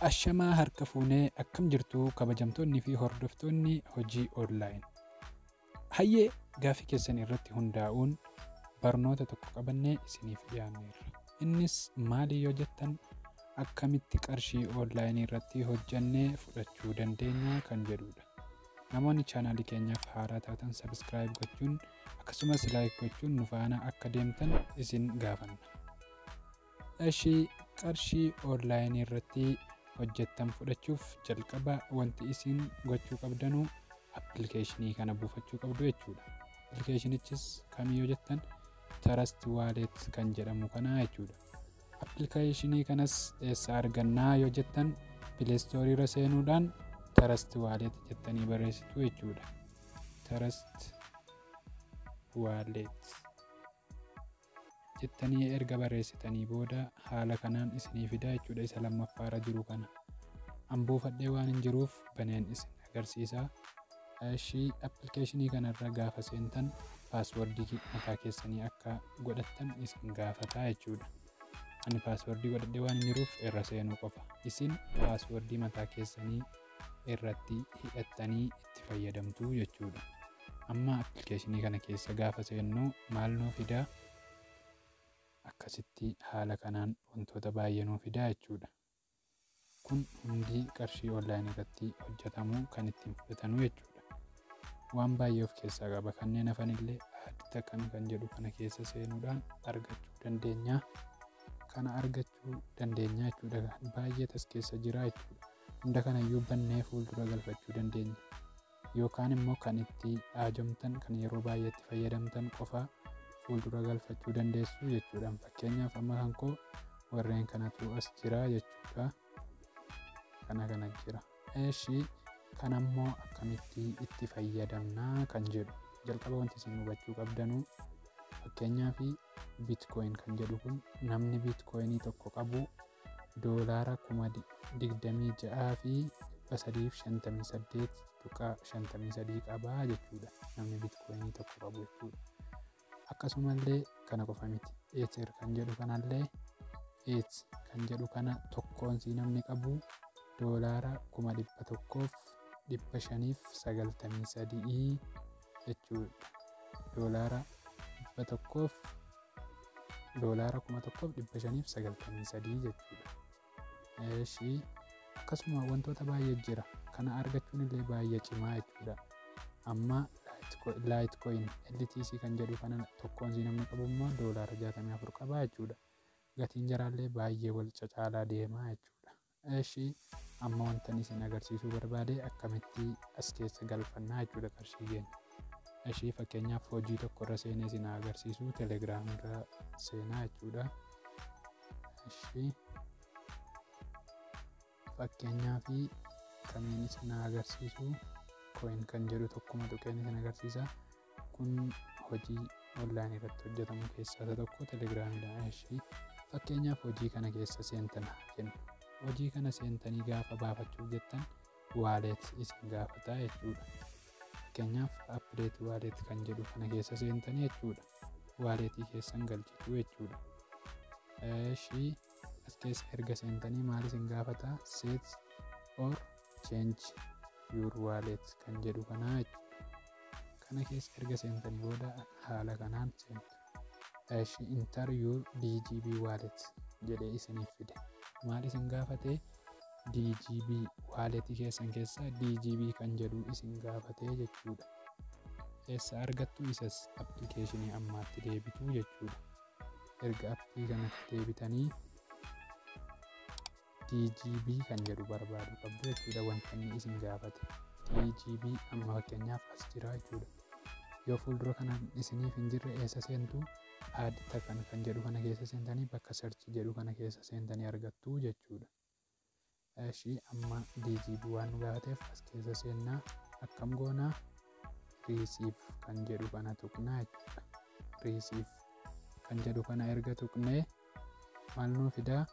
Ashamaa harka fuunee, akkam jirtu kabajamtoonni fi hordoftoonni hojii online? Hayyee, gaaffii keessan irratti hundaa'uun barnoota tokko qabannee isiniif dhiyaanneerra. Innis maali yoo jettan, akkamitti qarshii onlaayinii irratti hojjannee fudhachuu dandeenya kan jedhudha. Namoonni chaanaalii keenyaaf haaraa taatan subscribe gochuun, akkasumas like gochuun nu faana akka deemtan isin gaafanna. Ishii, qarshii onlaayinii irratti hojjettan fudhachuuf jalqaba wanti isin gochuu qabdanu appilikeeshinii kana buufachuu qabdu jechuudha. Appilikeeshinichis kamii yoo jettan, Trust Wallet kan jedhamu kana jechuudha. Appilikeeshinii kanas eessa argannaa yoo jettan, Play Store irra seenuudhaan Trust Wallet jettanii barreessitu jechuudha. Trust Wallet jettanii erga barreessitanii booda haala kanaan isinii fida jechuudha, isa lammaffaarra jiru kana. An buufadhee waan hin jiruuf baneen isin agarsiisa. Ishii, appilikeeshinii kanarra gaafa seentan paaswordii mataa keessanii akka godhattan isin gaafata jechuudha. Ani paaswordii godhadhee waan hin jiruuf irra seenuu qofa. Isin paaswordii mataa keessanii irratti hidhattanii itti fayyadamtu jechuudha. Amma appilikeeshinii kana keessa gaafa seennu maal nuu fidaa? Akkasitti haala kanaan wantoota baay'ee nuu fidaa jechuudha. Kun hundi qarshii onlaayinii irratti hojjetamu kan ittiin fudhatanu jechuudha. Waan baay'ee of keessaa qaba. Kanneen hafan illee add token kan jedhu kana keessa seenuudhaan argachuu dandeenya. Kana argachuu dandeenya jechuudha. Baay'ee tas keessa jira jechuudha. Hunda kanayyuu bannee fuuldura galfachuu dandeenya. Yookaan immoo kan itti haajomtan, kan yeroo baay'ee itti fayyadamtan qofa fuuldura galfachuu dandeessu jechuudha. Fakkeenyaaf, amma kan koo warreen kanatu as jira jechuudha. Kana kana jira. Eeshi, kanammoo akkamitti itti fayyadamnaa kan jedhu jalqaba wanti isin hubachuu qabdanuu, fakkeenyaaf, Bitcoin kan jedhu kun namni biitkooyinii tokko qabu doolaara 26,358.53 qabaa jechuudha. Namni biitkooyinii tokko qabu jechuudha. Akkasumallee kana qofa miti. Ether kan jedhu kanallee, ETH kan jedhu kana tokkoonsii namni qabu doolaara 100,593 jechuudha. Doolaara 1,593 jechuudha. Eeshii, akkasuma wantoota baay'ee jira. Kana argachuun illee baay'ee cimaa jechuudha. Amma Litecoin, LTC kan jedhu kana tokkoonsii namni qabu immoo doolaara 64 qaba jechuudha. Gatiin jaraallee baay'ee wal cacaalaa deemaa jechuudha. Eeshii, amma wanta isin agarsiisuu barbaade akkamitti as keessa galfannaa jechuudha qarshii keenya. Ishii, fakkeenyaaf, hojii tokko irra seenee isin agarsiisu, Telegiraam irra seenaa jechuudha. Ishii, fakkeenyaaf, kamiin isin agarsiisu? Coin kan jedhu tokkuma tuqeen isin agarsiisa. Kun hojii onlaayinii irratti hojjetamu keessaa isa tokko, Telegiraamidha. Ishii, fakkeenyaaf, hojii kana keessa seentan jennu. Hojii kana seentanii gaafa baafachuuf jettan wallet isin gaafata jechuudha. Fakkeenyaaf, update wallet kan jedhu kana keessa seentanii jechuudha. Waaleetii keessan galchitu jechuudha. Ishii, as keessa erga seentanii maal isin gaafata? Set or change your wallet kan jedhu kana jechuudha. Kana keessa erga seentanii booda haala kanaan seentu. Ishii, enter your DGB wallet jedhee isiniif fide. Maal isin gaafate? DGB waaletii keessan keessa DGB kan jedhu isin gaafate jechuudha. Eessa argattu isas? Appilikeeshinii ammaatti deebitu jechuudha. Erga appii kanatti deebitanii DGB kan jedhu barbaadu qabdu jechuudha, wanta inni isin gaafate. DGB amma fakkeenyaaf as jira jechuudha. Yoo fuuldura kana isiniif hin jirre eessa seentu? Add token kan jedhu kana keessa seentanii bakka search jedhu kana keessa seentanii argattu jechuudha. Ishii, amma DGB waan nu gaafateef as keessa seennaa. Akkam goonaa? Receive kan jedhu kana tuqnaa jechuudha. Receive kan jedhu kana erga tuqnee maal nuu fidaa?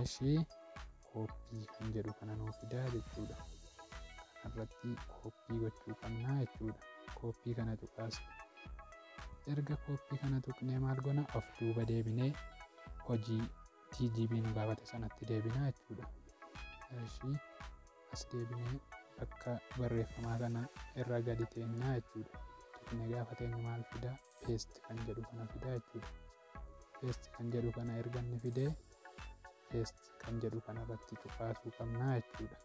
Ishii, copy kan jedhu kana nuu fidaa jechuudha. Kanarratti copy gochuu qabnaa jechuudha. Copy kana tuqaas. Erga copy kana tuqnee maal goona? Of duuba deebinee hojii TGB nu gaafate sanatti deebinaa jechuudha. Ishii as deebinee bakka barreeffamaa kana irra gadi teenyaa jechuudha. Tuqnee gaafa teenyu maal fidaa? Paste kan jedhu kana fidaa jechuudha. Paste kan jedhu kana erga inni fidee, paste kan jedhu kana irratti cuqaasuu qabnaa jechuudha.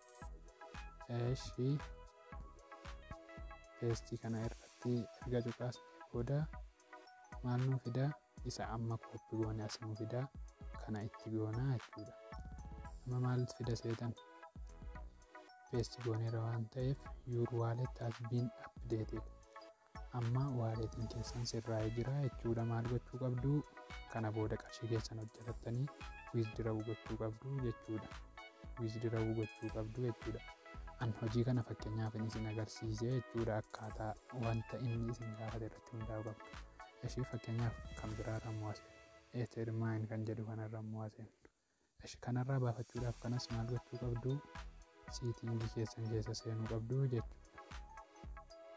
Ishii paste kana irratti erga cuqaasnee booda maal nuu fidaa? Isa amma copy goone as nuu fidaa, kana itti goonaa jechuudha. Amma maal fida seetan? Paste gooneera waan ta'eef, "Your wallet has been updated." Amma walletiin keessan sirraa'ee jira jechuudha. Maal gochuu qabdu? Kana booda qarshii keessan hojjetattanii withdraw gochuu qabdu jechuudha. Withdraw gochuu qabdu jechuudha. An hojii kana fakkeenyaaf inni isin agarsiise jechuudha, akkaataa wanta inni isin gaafate irratti hundaa'uu qabdu. Ishii fakkeenyaaf kan biraarra immoo Ethermine kan jedhu kanarra immoo aseenu. Ishii kanarraa baafachuudhaaf kanas maal gochuu qabdu? Setting keessan keessa seenuu qabdu jechuudha.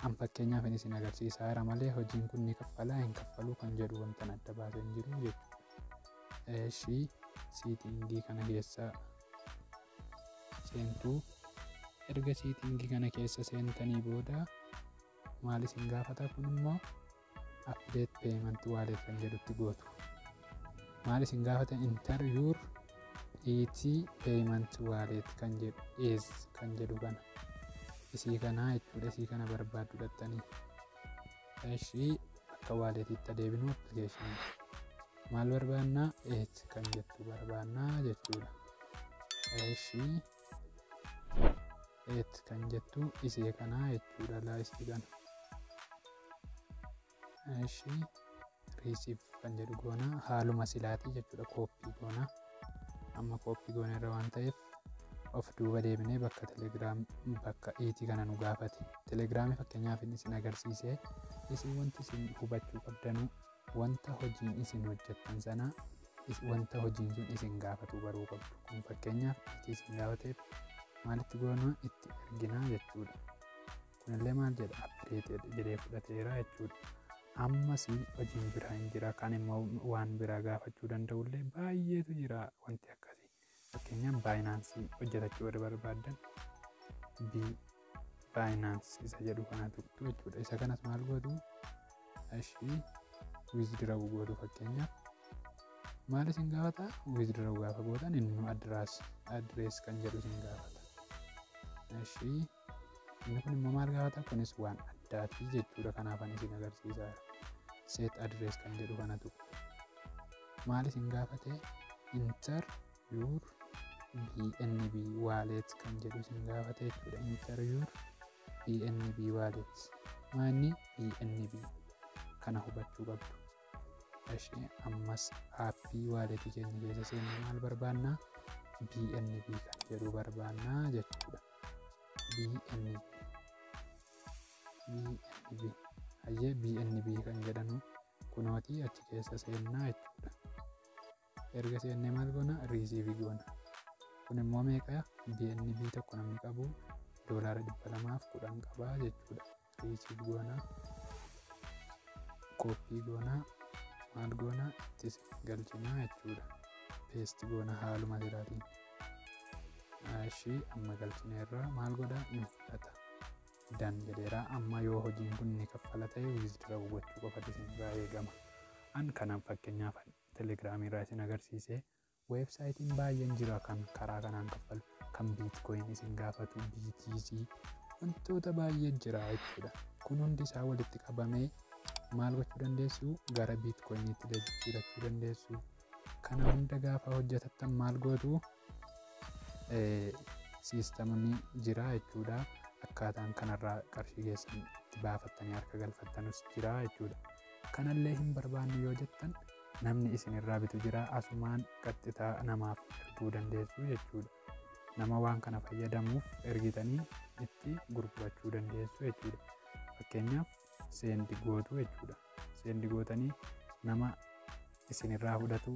An fakkeenyaaf inni isin agarsiisaa jira malee hojiin kun ni kaffalaa hin kaffaluu kan jedhu wanta adda baasee hin jiru jechuudha. Ishii setting kana keessa seentuu. Erga setting kana keessa seentanii booda maal isin gaafata? Kun immoo update payment wallet kan jedhutti gootu. Maal isin gaafata? "Enter your ET payment wallet" kan jedhu, is kan jedhu kana, isii kanaa jechuudha. Isii kana barbaaddu dhattanii. Ishii akka walletiitti adeemnu, application maal barbaannaa? ET kan jettu barbaannaa jechuudha. Ishii ET kan jettu isii kanaa jechuudha, laa isii kana. Ishii receive kan jedhu goona, haaluma silaatii jechuudha, copy goona. Amma copy goona irra waan ta'eef, of duuba deebinee bakka Telegram, bakka ET kana nu gaafate, Telegramii fakkeenyaaf inni isin agarsiise. Isin wanti isin hubachuu qabdanu, wanta hojiin isin hojjettan sana, wanta hojiin sun isin gaafatu baruu qabdu. Kun fakkeenyaaf ET isin gaafateef maalitti goona? Itti erginaa jechuudha. Kunillee maal jedha? Update jedhee fudhateera jechuudha. Ammas hojiin biraa hin jira, kan immoo waan biraa gaafachuu danda'ullee baay'eetu jira wanti akkasii. Fakkeenyaaf Binance hojjetachuu warri barbaaddan, B Binance isa jedhu kana tuqxu jechuudha. Isa kanas maal gootu? Ishii withdraw gootu. Fakkeenyaaf maal isin gaafata? Withdraw gaafa gootan inni address kan jedhu isin gaafata. Ishii inni kun immoo maal gaafata? Kunis waan addaatii jechuudha, kanaaf ani isin agarsiisaa. Set address kan jedhu kana tuqxu. Maal isin gaafate? "Enter your BNB wallet" kan jedhu isin gaafate jechuudha. "Enter your BNB wallet." Maanni BNB kana hubachuu qabdu. Ishee ammas app walletii keenya keessa seennee maal barbaannaa? BNB kan jedhu barbaannaa jechuudha. BNB, BNB, hayyee, BNB kan jedhamu kunootii achi keessa seennaa jechuudha. Erga seennee maal goona? Receive goona. Kun immoo meeqa? BNB tokko namni qabu $210 qabaa jechuudha. Receive goona. Copy goona. Maal goona? Ittis galchinaa jechuudha. Paste goona haaluma silaatiin. Ishii amma galchineerra maal godha? Hin fudhata. Done jedheera. Amma yoo hojiin kun ni kaffala ta'e, withdraw gochuu qofatu isinirraa eegama. An kanaan fakkeenyaaf Telegramii irraa isin agarsiise. Websiteiin baay'een jira kan karaa kanaan kaffalu, kan Bitcoin isin gaafatu, BTC, wantoota baay'ee jira jechuudha. Kun hundi isaa walitti qabamee maal gochuu dandeessu? Gara Bitcoiniitti jijjiirachuu dandeessu. Kana hunda gaafa hojjetattan maal gootu? Systemni jira jechuudha. Akkaataan kanarraa qarshii keessan itti baafattanii harka galfattanus jira jechuudha. Kanallee hin barbaannu yoo jettan, namni isinirraa bitu jira, asumaan qaxxitaa namaaf erguu dandeessu jechuudha. Nama waan kana fayyadamuuf ergitanii itti gurgurachuu dandeessu jechuudha. Fakkeenyaaf send gootu jechuudha. Send gootanii nama isinirraa fudhatu,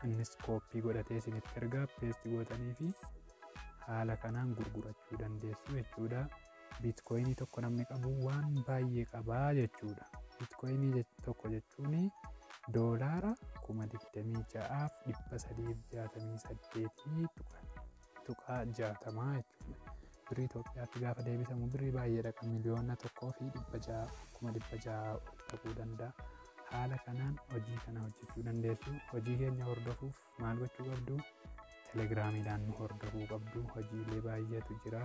innis copy godhatee isinitti ergaa, paste gootanii fi haala kanaan gurgurachuu dandeessu jechuudha. Bitcoinii tokko namni qabu waan baay'ee qabaa jechuudha. Bitcoinii tokko jechuun Doolaara 26,368.60 jechuudha. Birrii Itoophiyaatti gaafa deebisamu birrii baay'eedha. Kan 1,600,000 600,000 ol ta'uu danda'a. Haala kanaan hojii kana hojjechuu dandeessu. Hojii keenya hordofuuf maal gochuu qabdu? Telegiraamiidhaan nu hordofuu qabdu. Hojiilee baay'eetu jira.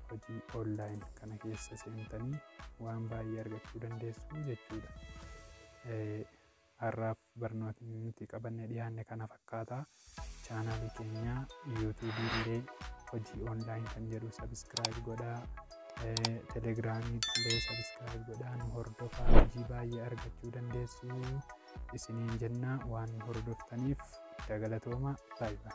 Hojii online kana keessa seentanii waan baay'ee argachuu dandeessu jechuudha. Har'aaf barnootni nuti qabannee dhiyaanne kana fakkaata. Chaanaalii keenya yuutuubii illee hojii online kan jedhu subscribe godhaa. Telegiraamii illee subscribe godhaa, nu hordofaa, hojii baay'ee argachuu dandeessu isiniin jenna. Waan nu hordoftaniif galatoomaa. Baay'ee.